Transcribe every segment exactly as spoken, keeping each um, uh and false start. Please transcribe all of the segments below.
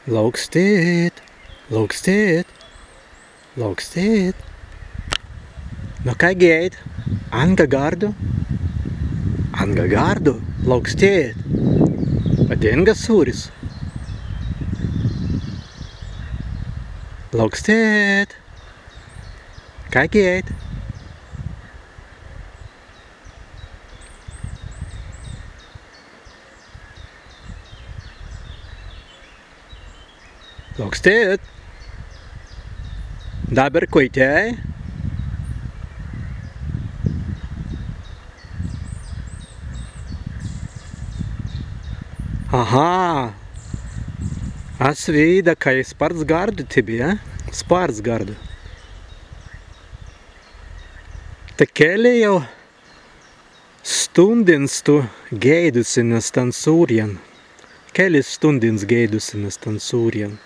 Laukstīt, laukstīt, laukstīt. Nu, kāigi ēit? Anga gardu? Anga gardu, laukstīt. Patinka sūris. Laukstīt. Kāigi ēit? Laukstīt. Dabber kwaitēi. Aha. As widāi, kāi spārts gardu tebbei, a? Spārts gardu. Tēt kelli jāu stūndins tū gēidusi na stan sūrjan. Kelli stūndins gēidusi na stan sūrjan.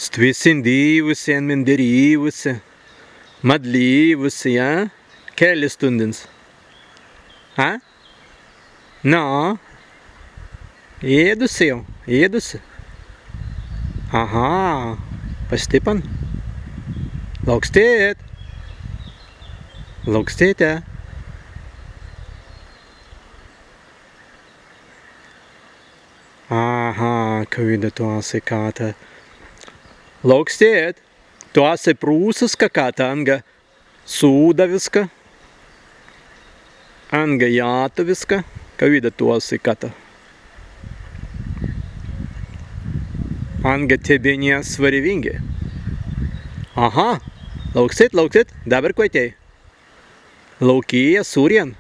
Stwi sindīwusi, enmendirīwusi, madlīwusi, jā? Kelli stūndins. A? Nō. Ēdusi jāu, ēdusi. Aha, pastippan. Laukstīt. Laukstīt, jā. Aha, kawīda tū assei katta. Laukstīt. Tū assei prūsiska katta anga sūdawiska, anga jātawiska, kawīda tū assei katta. Anga tebbei ni swarewīngi. Aha, laukstīt, laukstīt, dabber kwaitēi. Laukīja sūrjan.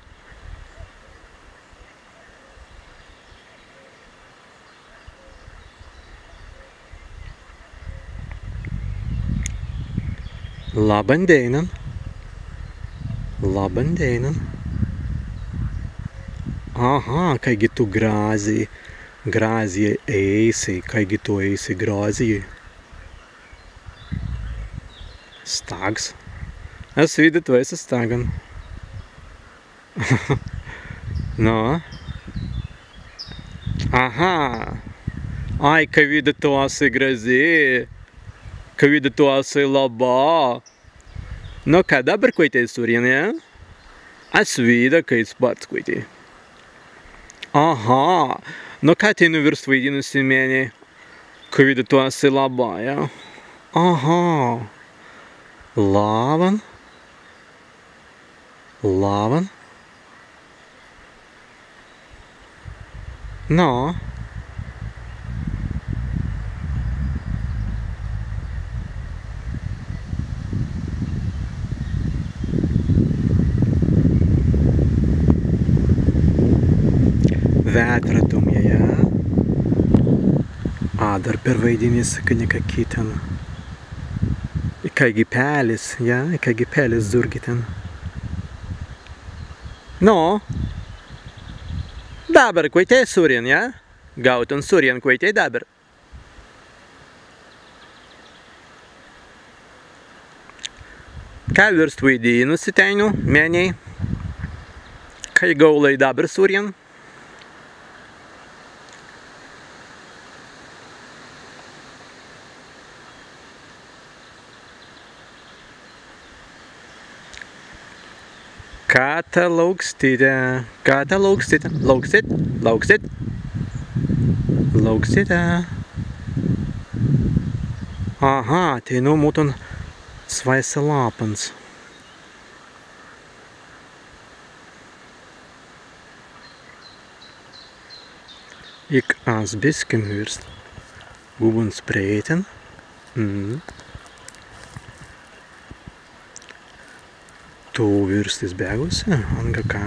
Labban dēinan. Labban dēinan. Aha, kāigi tū grazzi, grazzi eisi, kāigi tū eisi grazzi. Stags. As widāi, tū esi staggan. Nō. Aha. Ai, kawīda tū assei grazzi. Kawīda tū assei labba. Nō, ka dabber kwaitēi sūrjan, jā? As widāi, kāi spārts kwaitēi. Aha. Nō, ka teinū wīrst waidinnusi mennei. Kawīda tū assei labba, jā? Aha. Labban. Labban. Nō. Wētra tumja, jā? Adder perwaidinnusi ka nika kittan. Ikāigi pellis, jā, ikāigi pellis zūrgi ten. Nō. Dabber kwaitēi sūrjan, jā? Gaūtun sūrjan kwaitēi dabber. Ka wīrst waidinnusi teinū mennei? Kāi gaūlai dabber sūrjan? Katta laukstīt, katta laukstīt, laukstīt, laukstīt, laukstīt. Aha, teinū mūtun swāise lappans. Ik as biskin wīrst gūbuns prei ten. Mm. Tū wīrst izbēgusi, anga ka?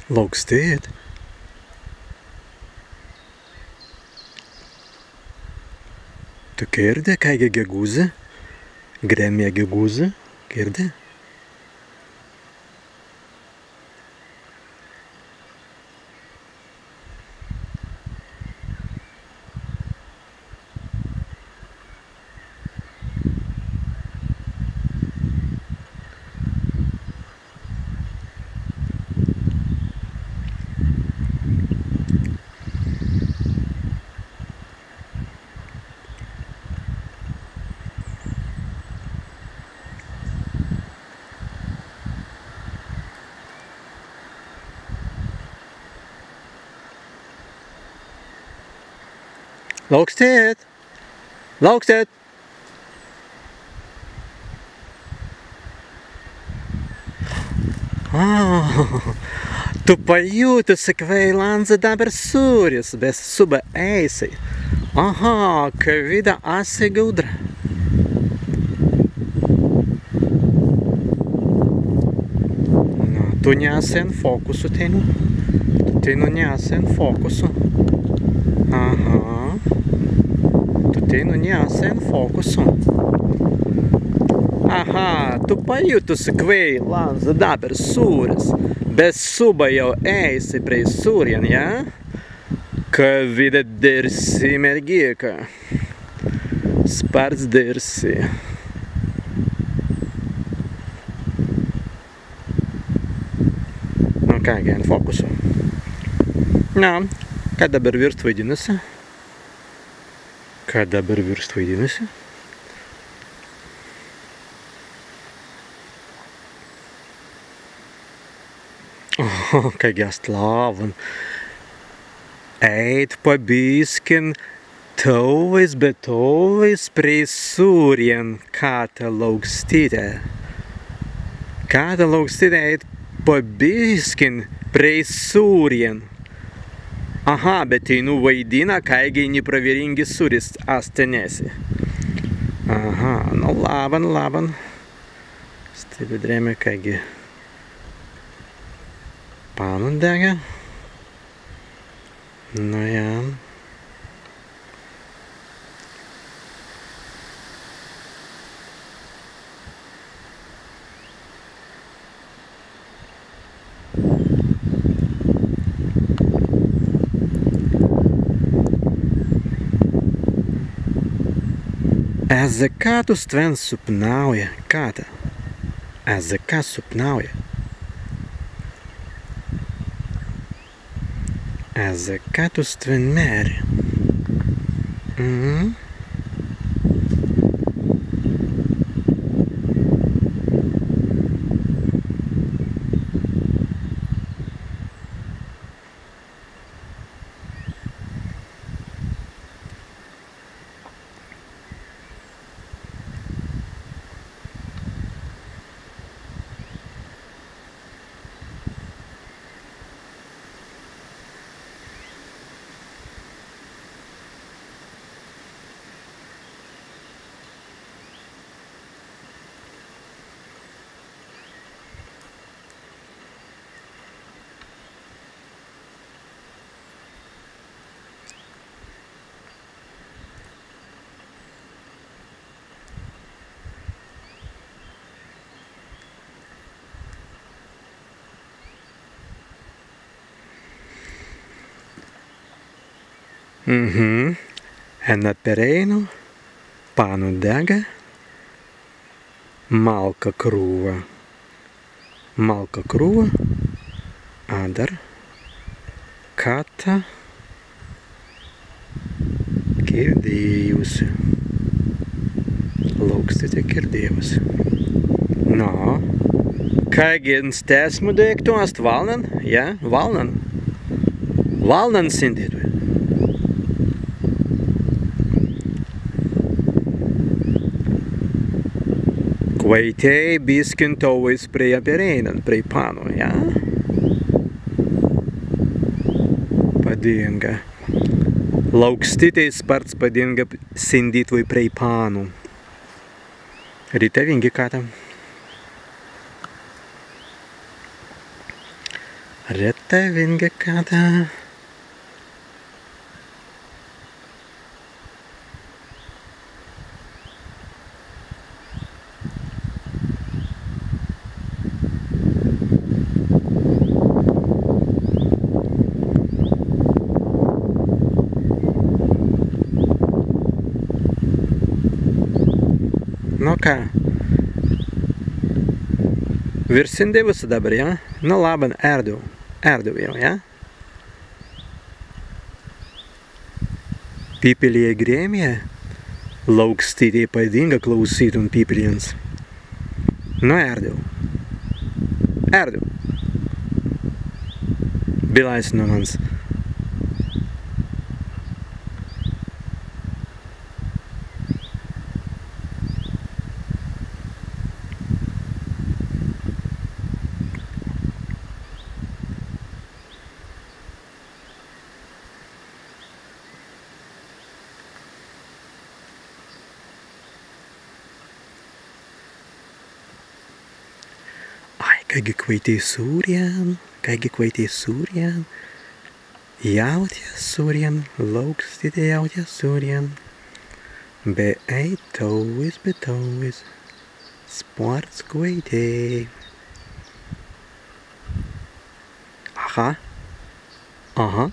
Laukstīt. Tū kirdi, kāigi geguzi? Gremja geguzi, kirdi? Laukstīt! Laukstīt! Ā, tū pajūtusi, kwēi lānza dabber sūris, be subba ēisei. Aha, kawīda assi gudra. Nā, tū ni assi en fōkusu teinū. Tū teinū ni assi en fōkusu. Aha. Tū teinū ni assi en fōkusu. Aha, tū pajūtusi, kwēi lānza dabber sūris, be subba jāu ēisi prei sūrin, jā? Kawīda dīrsi mergika. Spārts dīrsi. Nō, kāigi, en fōkusu. Nā, ka dabber wīrst waidinna si? Ka dabber wīrst waidinna si? O, kāigi ast lāwan. Ēit pa biskin tāwais be tāwais prei sūrin, kāta Lāukstīte. Kāta Lāukstīte ēit pa biskin prei sūrin. Aha, be teinū waidinna, kāigi ni prawerīngi sūris ast tenesse. Aha, nō, lāwan, lāwan. Stwi bedrēimai, kāigi pannun degga. Nō jā. Ezze, kāta stwen supnauja, kāta? Ezze, kāta supnauja? Ezze, kāta stwen mēri? Mhm. Mhm. En pereinu pannu degga, malka krūwa. Malka krūwa, adder kāta kirdēwusi. Lāukstīte kirdēwusi. Nō. Kāigi en stesmu deīktu ast walnan? Jā, walnan. Walnan sindītwei. Kwaitēi biskin tāwais prei pereīnan, prei pannu, jā? Padīnga. Lāukstītei spārts padīnga sindītwei prei pannu. Retawīngi, kāta. Retawīnga kata. Nu ka? Wīrsin dewusi dabber, jā? Nu labban, ērdiw. Ērdiw jāu, jā? Pippelei grēmja, laukstitei padīnga klausītun pippelins. Nu, ērdiw. Ērdiw. Bilāi nomans. Ai, kāigi kwaitēi surjan, kāigi kwaitēi surjan. Jautja surjan, laukstitei jautja surjan. Be ēit tāwis, be tāwis. Spārts kwaitēi. Aha. Aha.